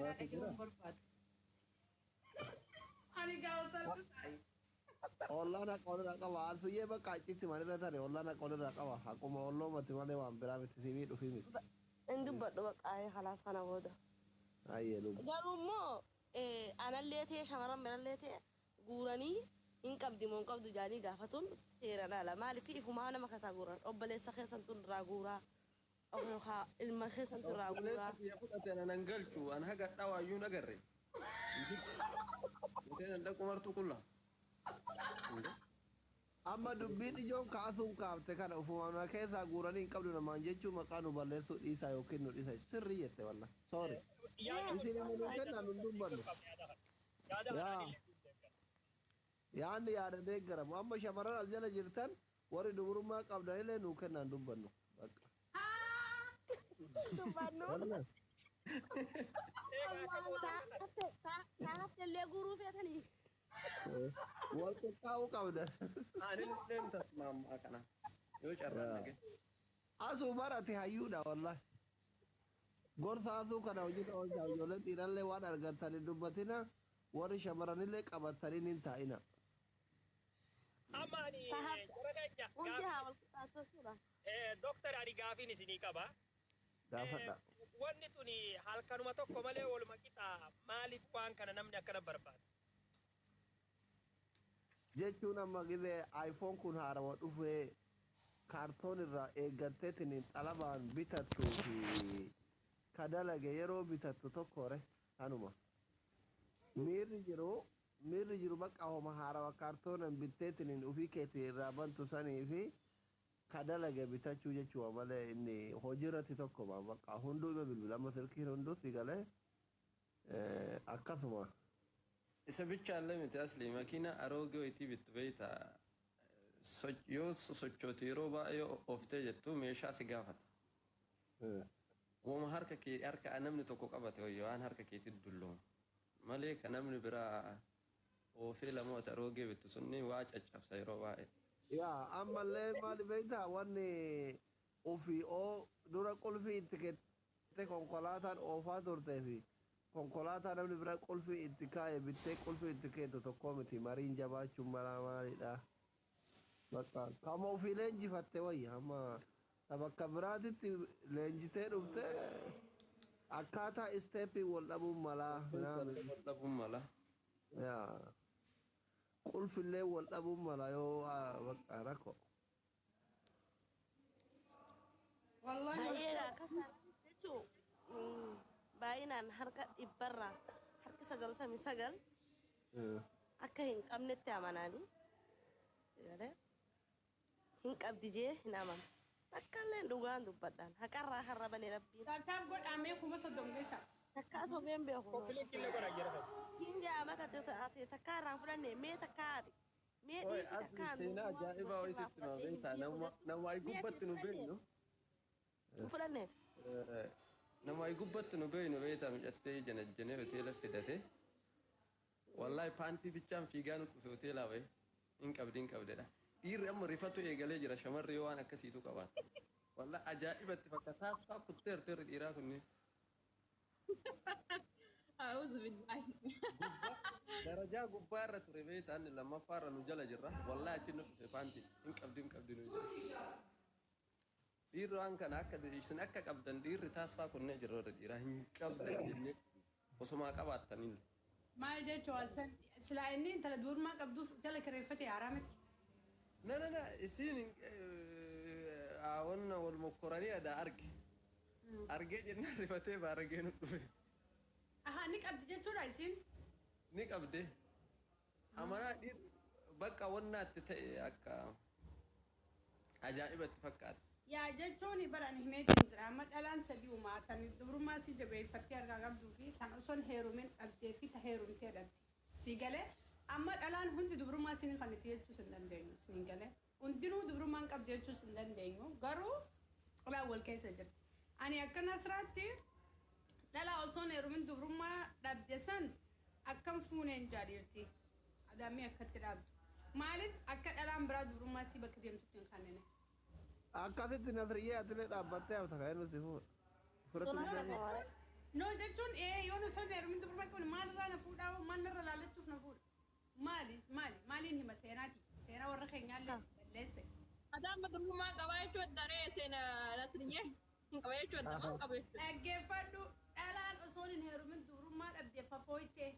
Biraatu dhagee jira. hin barbaadu. Ani gaafa salphisaa. Ollaan haqa walirraa qaba. Alfiyyee bakka achitti manirra tare ollaan haqa walirraa qaba. Haquma olloomati malee waan biraa miti simii dhufii miti. Hin dubbadhu bakka khalaas kana booda. Ayyee lubbu. Garuu immoo anallee ta'e shamarran birallee ta'e guuranii hin qabdi moo hin qabdu jaanii gaafatuun seeraan ala. Maaliif ifumaa nama keessaa guuran obboleessa keessantu irraa guuraa yookaan ilma keessantu irraa Obboleessa guuraa. kiyya fudhate ana nan galchu an haga dhawaayyuu hin agarre. Hoteela dhaqu martuu qulla. Amma dubbiin ijoon kaasuun kaafte kana ufuma keessaa guuranii hin qabdu namaan jechuu maqaa nu balleessuu dhiisaa yookiin nu dhiisa sirrii jette walla. Sorry. Yaadni kun Isin immoo nu kennaa nu dubbannu. qabna yaada kana. Yaada kanaan Yaa. illee deeggara. Yaanni yaada deeggaramu. Amma shamarran as jala jirtan warri dubrummaa qabdanillee nu kennaan dubbannu. Bakka. Dubbannu. Walla. Egaa akka booda Taa'atte illee guuruu feetanii. Wal qixxaa'uu qabdan. Ani illeen tasmaammaa kana yoo carraan dhage. Asuu barate hayyuudha wallahi. Gorsa asuu kana hojiirra oolchaa ijoolleen dhiirallee waan argattan hin dubbatina warri shamarranillee qabatanii hin taa'ina. Amma ani jara keenya Hundi gaafii haa wal qixxaatu jechuudha. Dooktar ani gaafiin isinii qaba. Gaafadha. Wanni tuni halkanuma tokko malee waluma qixa maaliif waan kana namni akkana barbaada? Jechuun amma gizee iPhone kun haarawa dhufee kaartoon irraa eeggatteetiin xalabaan bitattuu fi ka dalage yeroo bitattu tokkore kanuma. Miirri jiru bakka homa haarawa kaartoonan bitteetiin ofii keetii irraa bantu sanii fi ka dalage bitachuu jechuudha malee inni hojiirratti tokkoma bakka hunduu ima bilbila amma silkiin hunduu si galee akkasuma. Isa bichaallee miti asli makiina aroogee wayitii bittu beeyta yoo sochootu yeroo baay'ee ooftee jettu meeshaa si gaafata. Uuma harka kee harka namni tokko qabate wayyo waan harka keetti dullooma. Malee ka namni biraa oofee lamoota aroogee bittu sunni waa caccabsa yeroo baay'ee. Yaa ammallee maali beektaa wanni ofii oo dura qulfii itti kennite konkolaataan oofaa turtee fi konkolaataa namni bira qulfii itti kaa'e bittee qulfii itti kennitu tokko miti mariin jabaachuun malaa maalidha. Bakka kama ofii leenjifatte wayya amma ta bakka biraatitti leenjitee dhufte akkaataa isteeppii wal dhabuun malaa. Qulfinsallee wal dhabuun mala. Yaa qulfillee wal dhabuun mala yoo bakka rakkoo. Wallahi. Baay'eedha akkas jechuun baay'inaan harka dhibbarraa harki 99 akka hin qabnetti amananii galee hin qabdi jee hin amanu. Takka illee dhugaan dubbadhaan haqarraa har'a bane rabbiin. Tap godhamee 30,000 keessa. Takka sobeen beeku. Copy link illee godhaa jara keenya. Hin jaamata ati takka irraan fudhanne mee takka ati. Mee Oi dhiisi asli takkaan seenaa ajaa'ibaa wayii sitti hima beektaa nama ayi gubbatti nu beeknu. Hin fudhanneet. Nama ayi gubbatti nu beeknu beektaa micattee janajjanee hoteela fidate. Wallahi paantii bichaan fiigaa nu dhufe hoteelaa wayi. Hin qabdi hin qabdedha. Dhiirri amma rifatu eegalee jira shamarri yoo waan akkasiitu qabaata. Wallahi ajaa'ibatti bakka taasifaa kutteertu irri dhiiraa kunniin. أعوذ بالله. Darajaa gubbaa irra ture beektaa inni lammaffaa irra nu jala jirra. Wallahi achi nu dhufe paantii hin qabdi hin qabdi nu jira. Dhiirri waan kana akka isin akka qabdan dhiirri taasifaa kunnee jirra warra dhiiraa hin qabdan jennee osumaa qabaattaniin. Maal jechuun silaa inni intala durbummaa qabduuf jala kireeffate haaraa miti. Na na na isiin wanna wal mokkoranii adaa arge. Argee jennaan rifatee baaragee nu dhufe. Ahaa, ni qabdi jechuudha isiin. Ni qabde. Amanaa dhiirri bakka wannaatti ta'e akka ajaa'ibatti fakkaata. Yaa jechuun bara ani himeetiin jira amma dhalaan sadii uumaa tan dubrummaa si jabeeffattee harkaa qabduu fi tan osoo hin heerumin dhabdee fi ta heerumtee dhabde. Si galee amma dhalaan hundi dubrummaa isin kan itti jechuus hin dandeenyu siin galee hundinuu dubrummaan qabdi jechuus hin dandeenyu garuu dhalaan wal keessa jirti. Ani akka Nasraatti dhalaa osoo hin heerumin dubrummaa dhabde san akkam fuuneen jaadhiirti adaamii akkatti dhaabdu. Maaliif akka dhalaan biraa dubrummaa si bakka deemtutti hin kannine? Akkasitti Nasriyyee atilee dhaabbattee hafta kan inni si fuudha. Fudhatu Sun ni akkasuma. No jechuun ee yoo osoo hin heerumin kun maalirraa na fuudhaa, maal narra laallachuuf na fuudha? Maali maali maaliin hima seenaati? Seenaa warra keenyaallee balleesse. Adaan durbummaa qabaa jechuudha daree seena Nasriyyee. Hin qaba jechuudha moo hin qabu jechuudha. Dhaggeeffadhu, dhalaan osoo hin heerumin dubrummaa dhabde fafooyte.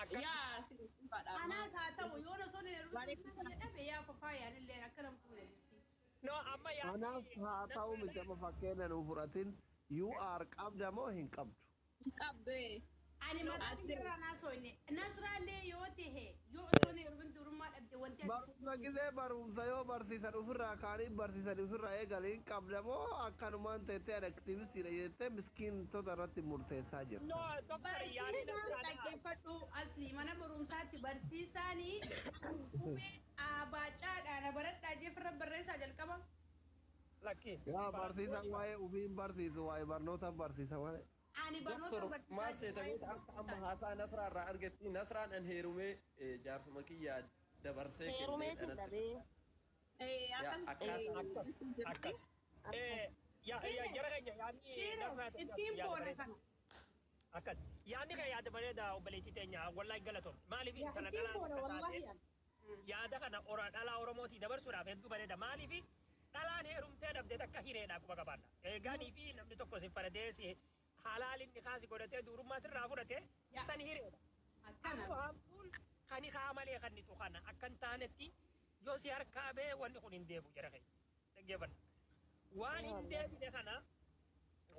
Akka Yaa sirriidha. Anaas haa ta'u, yoon osoo hin heerumin dubrummaa dhabe yaa fafaa yaanillee akka nama fuune jirti. No, amma Kanaaf yaadni haa ta'u miti, amma fakkeenya nuu fudhatin, you are qabda moo hin qabdu? Hin qabdu. Ani mataa Asir. irraa naasoo Nasraallee yoo ta'e, yoo osoo hin heerumin dubrummaa dhabde wanti ati Barumsa gisee barumsa yoo barsiisan ofirraa kaanii barsiisan ofirraa eegale, hin qabda moo akkanumaan teettee ani aktiivistiidha jettee miskiintota irratti murteessaa jirta? No, doktor, yaadni Barsiisaan Nasraadha. dhaggeeffadhu, asli mana barumsaatti barsiisaanii qubee abaacaadhaan baradhaa jeefirra barreessaa jalqaba. Lakki. Yaa barsiisan waa'ee ofiin barsiisu, waa'ee barnoota barsiisa malee. Ani barnoota Doktor, maal barsiisaa seetamee akka amma haasaa Nasraa irraa argatti, Nasraan an heerumee jaarsuma kiyyaa dabarsee kennee Heerumeetiin dhalatti. dhabee. Akkas. Akkaataa Akkas. Akkas. Yaa yaa jara keenya, yaadni Serious Nasraa ittiin yaada boona bareeda. kana. Akkas. Yaadni kee yaada bareeda, obboleettii teenya, wallahi galatoom. Maaliif Yaa intala ittiin dhalaa boona akka wallaahi. taate yaada kana ora dhalaa Oromootii dabarsuudhaaf hedduu bareeda. Maaliif dhalaan heerumtee dhabdee takka hireedha quba qabaadha. Eegaanii fi namni tokko si faradee si halaal inni kaasi godhatee dubrummaa sirraa fudhate Yaa. san hireedha. Akkana. Ammoo hamtuun kan haa malee kan nitu kana akka hin taanetti yoo si harkaa bee wanni kun hin deebu, jara keenya. Dhaggeeffadha. Waan hin deebine kana,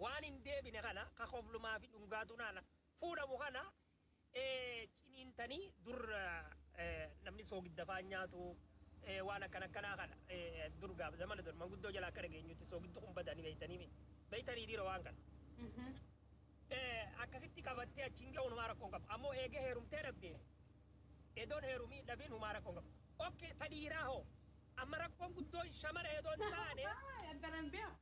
waan hin deebine kana ka koflumaa fi dhungaatu naana fuudhamu kana ciniintanii dur namni soogidda faan nyaatu, waan akkana akkanaa kana dur gaaf zamana dur manguddoo jala akka dhageenyutti soogiddi kun badanii beeytanii beeytanii dhiira waan kana. Akkasitti qabattee achiin ga'uun humaa rakkoon qabu. Ammoo eegee heerumtee dhabdee edoon heerumii dhabiin humaa rakkoon qabu. Okay, ta dhiiraa hoo, amma rakkoon guddoon shamara edoon taane Addanan beeku.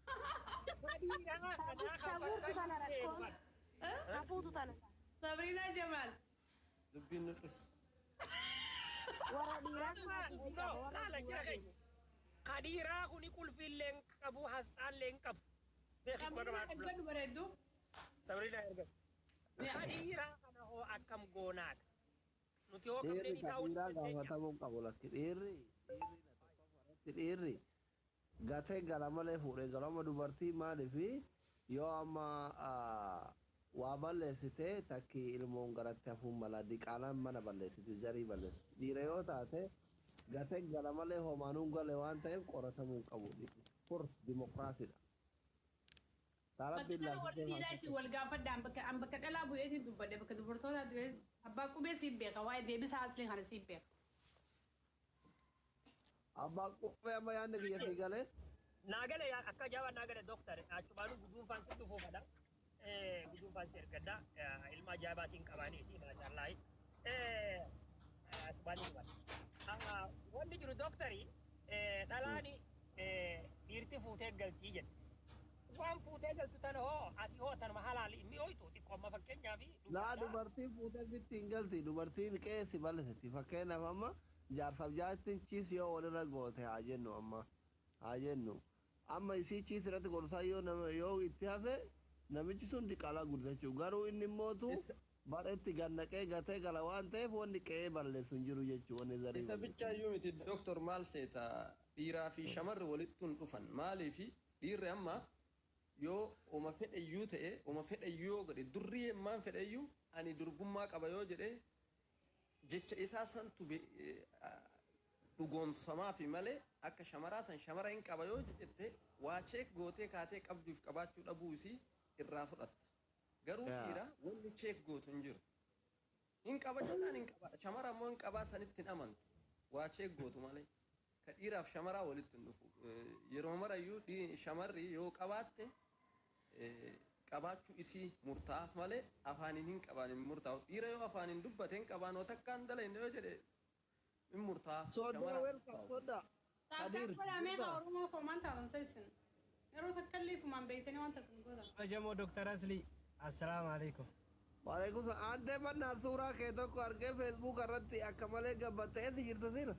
ta dhiiraa kanaa kan Sabuutu bakka tana seenu rakkoon. kana. Sabuutu tana. Sabriinaa Jamaal. Dubbiin nu dhufte. Warra dhiiraa Amma kanatu no qaba warra laala jara dhiiraa. keenya. Ka dhiiraa kuni qulfiillee hin qabu, hasxaallee hin qabu. Beeki quba Sabriinaa qabaadhu. ergadhu bareeddu. Sabriinaa ergadhu. Ka dhiiraa kana hoo akkam goonaadha? Nuti hoo qabnee Dhiirri ni ka taa'uu dhiiraa dandeenya. gaafatamuu hin qabu, lakki, dhiirri dhiirri dhiirri gatee gala malee fuudhee gala. Amma dubartii maaliifi yoo amma waa balleessite takki ilmoon garatti hafuun mala diqaalaan mana balleessite, zarii balleessite. Dhiira yoo taate gatee gala malee homaanuun gale waan ta'eef qoratamuu hin qabu. Fur dimokiraasiidha. Bakka kana warri dhiiraa isin wal gaafadhaan, bakka an bakka dhalaa bu'eetiin dubbadhe, bakka dubartootaa du'ee abbaa qubee siif beeka, waa'ee deebisaa asli kana siif beeka. Abbaan qubee, amma yaadni kiyya sii galee. Naagale akka ajaa'ibaa naagale, doktar, achumaanuu guduunfaan si dhufuu fadha. Guduunfaan si ergadha. Ilma ajaa'ibaatiin qabaanii si maashaallahi. Asumaanii dhufan. Wanni jiru doktari, dhalaani dhiirti fuutee galtii jedhe. Waan fuutee galtu tana hoo ati hoo tanuma halaali inni hoytu xiqqoo amma fakkeenyaaf Laa, dubartiin fuutee sitti hin galti, dubartiin qeessi balleessiti. Fakkeenyaaf amma jaarsaaf jaartiin chiis yoo walirra goote haa jennu, amma haa jennu, amma isii chiis irratti gorsaa yoo nama yoo itti hafe namichi sun diqaalaa guddachuu, garuu inni mootu badhetti gannaqee gatee gala waan ta'eef wanni qe'ee balleessu hin jiru jechuu, wanni zarii Isa balleessu. bichaayyuu miti doktor, maal seeta, dhiiraa fi shamarri walitti hin dhufan. Maaliifi dhiirri amma yoo oma fedheyyuu ta'e, oma fedheyyuu yoo godhe, durrii hemmaan fedheyyuu ani durbummaa qaba yoo jedhe, jecha isaa santu dhugoomsamaa fi malee akka shamaraa san shamara hin qaba yoo jette waa check gootee kaatee qabduuf qabaachuu dhabuu isii irraa fudhatta. Garuu dhiira wanni check gootu hin jiru. Hin qaba jennaan hin qaba. Shamara immoo hin qabaa sanitti hin amantu. Waa check gootu malee. Ka dhiiraaf shamaraa walitti hin dhufu. Yeroo marayyuu shamarri yoo qabaatte qabaachuu isii murtaa'aaf malee afaaniin hin qabaan hin murtaa'u. Dhiira yoo afaaniin dubbate hin qabaan, oo takkaan dalayne yoo jedhe hin murtaa'aaf. Sooddaa Shamaraa welcome sooddaa. Taabtaan Kadir. godhamee haa Oromoo koo maal taatan isin? Yeroo takka illee ifumaan beektanii waan takka hin gootan. Kabajamoo Dr. Asli, Assalaamu alaikum. Waalaikum salaam. Aantee mannaa suuraa kee tokko argee Facebook irratti akka malee gabbattee eessa jirta sila?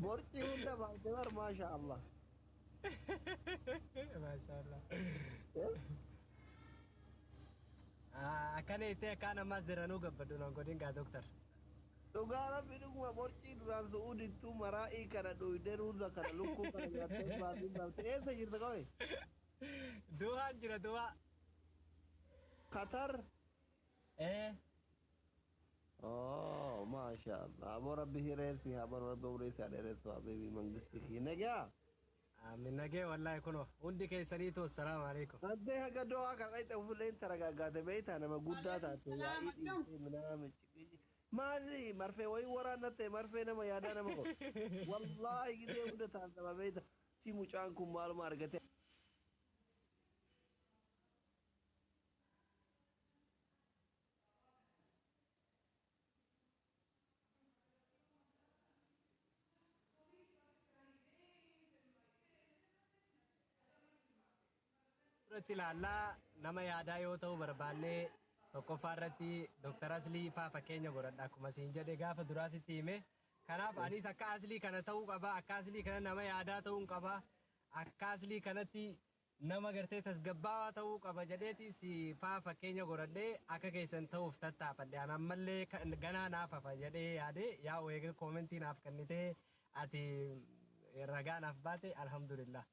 Borci hunda baatee bar, maasha Allah. Maashaallah. Eh? Akkana jettee akkaan ammaas daranuu gabbadhu nan godhin gaa doktar. Dhugaa rabbi dhuguma borcii duraan su'uudittuu maraa'ii kana dhuyde ruuza kana lukkuu kana nyaattee baasii baafte eessa jirta qabe? Du'aan jira du'aa. Qatar. Ee. Oh, maasha Allah. Aboo rabbi hireessi haa baru rabbi umrii isaa dheeressu habibi mangisti kiyya. Nagaa. Aamin nagee wallaahi kunoo hundi keessaniitu assalaamu alaikum. Addee haga do'aa kan dhayxe ofillee hin taragaaggaate beektaa nama guddaa taate yaa'ii dhiisee minaa maali marfee wayii waraannatte marfee nama yaadaa nama godhu. Wallaahi gidee hunda taasifama beekta. Si mucaan kun maaluma argate. Irratti ilaallaa nama yaadaa yoo ta'u barbaannee tokkoffaa irratti Dr. Aslii faa fakkeenya godhadha akkuma siin jedhe gaafa duraa sitti hime. Kanaaf anis akka Aslii kana ta'uu qaba akka Aslii kana nama yaadaa ta'uu qaba akka Aslii kanatti nama gartee tasgabbaawaa ta'uu qaba jedheeti si faa fakkeenya godhadhee akka keessan ta'uuf tattaafadhe. An ammallee ganaa naaf hafa jedhee yaade yaa eega koomentii naaf kennitee ati ragaa naaf baate alhamdulillah.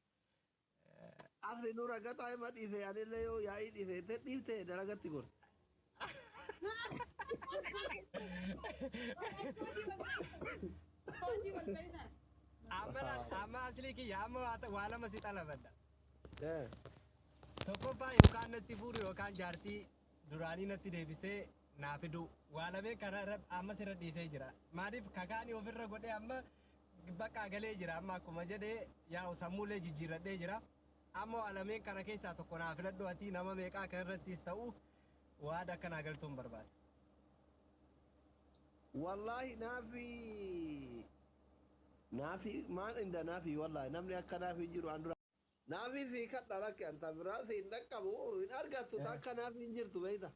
Asli nu ragataa hima dhiise anillee yoo yaa'ii dhiise te dhiifte dalagatti gorte. Amma Aslii kiyya amma waa lama si xalabadha. Tokkoffaa yookaan natti fuudhu yookaan jaartii duraanii natti deebistee naa fidu. Waa lameen kana irra amma sirra dhiisee jira. Maaliif kakaanii ofirra godhee amma bakka galee jira amma akkuma jedhee yaa'u sammuulee jijjiirradhee jira. Amma waa lameen kana keessaa tokko naa filadhu ati nama meeqaa kan irrattis ta'u waan akkanaa galtuun barbaada. Wallaahi naafi naafi maan inda naafi wallaahi namni akka naafi hin jiru an dura. Naafi sii kadha rakke anta biraa si hin dhaqqabu hin argattu akka naafi hin jirtu beeyta.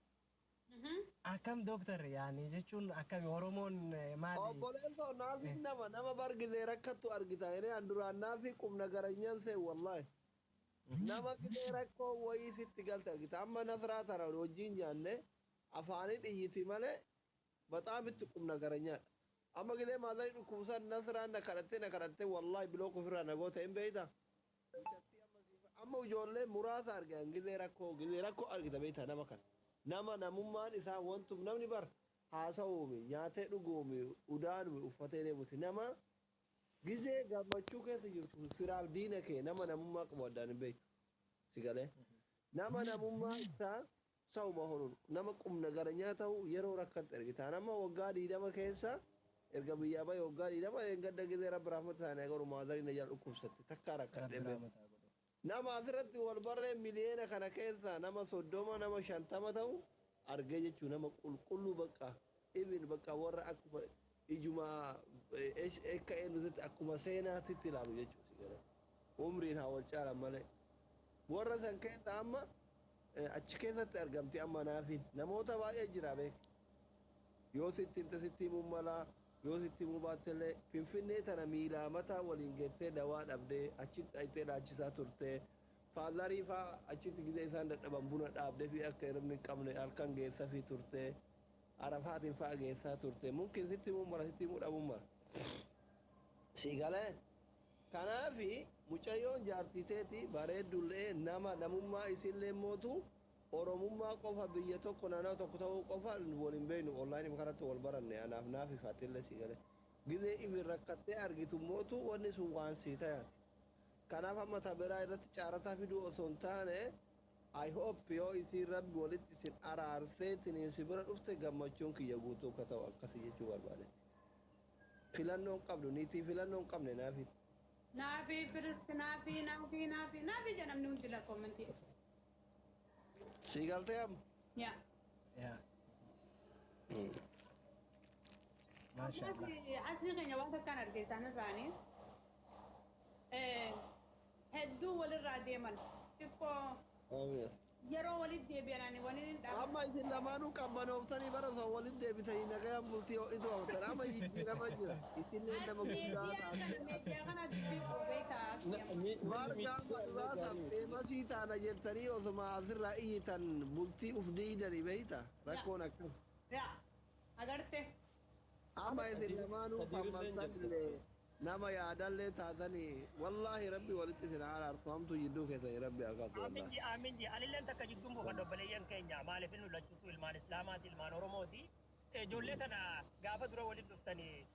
Akkam dooktar yaani jechuun akkami Oromoon maali? Obboleessoo naafi nama nama bargizee rakkattu argita jedhee an duraan naafi qubna garanyaan see wallaahi. Nama gizee rakkoo wayii sitti galte argita amma nasraa tana wajjin nyaanne afaanin iyyiti malee baxaam itti qubna garanyaadha. Amma gizee maazanii dhukkubsan nasraan na kadhattee na kadhattee wallaahi biloo kufirraa na goote hin beeyta. Amma ijoollee muraasa argan gizee rakkoo argita beeyta nama kana. Nama namummaan isaa wantum namni bar haasa'uumi nyaatee dhuguumi udaanumi uffatee deemuti nama gizee gammachuu keessa jirtu firaaf diina kee nama namummaa qabu addaan hin beektu. Si galee nama namummaa isaa sa'uma horuun nama qubna garanyaa ta'u yeroo rakkatti argita. Nama waggaa 20 keessa erga biyyaa bahe waggaa 20 eeggadda gizee rabbi rahmata isaanii agaruu maazarii na jala dhukkubsatte takkaa rakkadhee beeku. Nama asirratti wal barree miliyoona kana keessa nama 30 nama 50 ta'u argee jechuun nama qulqulluu bakka ibin bakka warra akkuma ijuma akka eenyutti akkuma seenaatti ilaalu jechuudha. Umriin haa wal caalan malee. Warra san keessa amma achi keessatti argamti amma naafiin namoota baay'ee jira beek. Yoo sitti himte sitti himuu mala yoo sitti himuu baattellee Finfinnee tana miilaa mataa waliin geessee dawaa dhabdee achitti dhayitee dhaachisaa turte. Faazarii faa achitti gizee isaan dadhaban buna dhaabdee fi akka hirribni hin qabne halkan geessaa fi turte. Arafaatiin faa geessaa turte. Mumkin sitti himuu mala sitti himuu dhabuu mala. Si galee kanaafi mucayyoon jaartii teeti bareeddullee nama namummaa isillee mootu Oromummaa qofa biyya tokko naannoo tokko ta'uu qofa wal hin beeknu onlaayinii kanatti wal baranne anaaf naaf ifaattillee si galee. Gizee ibin rakkattee argitu mootu wanni sun waan sii tayaati. Kanaaf amma tabiraa irratti caarataa fiduu osoo hin taane I hope yoo isiin rabbi walitti isin araarsee tiniin si bira dhufte gammachuun kiyya guutuu akka ta'u akkasii jechuu barbaadetti. Filannoon qabdu niitii filannoo hin qabne naafi. Naafi firist naafi naafi naafi naafi jedhamni hundi la koomentii. Si galtee amma? Yaa. Yaa. Maashaallah. Asli keenya waan akkaan arge isaan irraanii hedduu walirraa deeman xiqqoo Yeroo walitti deebi'an ani waliin hin dhaabu. Amma isin lamaanuu qabbanooftanii bara osoo waliin deebitanii nagayaan bultii ho'itu hawwatan. Amma jijjiirama jira. Isinillee nama guddaa Meediyaa kana taate. meediyaa kana dubbii qopheetaa asii amma. Margaa duraa tan feemasii taana jettanii osuma asirraa iyyitan bultii uf diidanii beeyta. Rakkoon akkas. Yaa agarte. Amma isin lamaanuu fammastan illee nama yaadallee taatanii, wallaahi rabbi walitti isin araarsu, hamtuu jidduu keessanii rabbi akkaatu Aamin wallaahi. ji, aamin ji. Anilleen takka jidduun buufadha, obboleeyyan keenya. Maaliif inni lachuutu ilmaan Islaamaati, ilmaan Oromooti. Ijoollee tana gaafa dura waliin dhuftanii.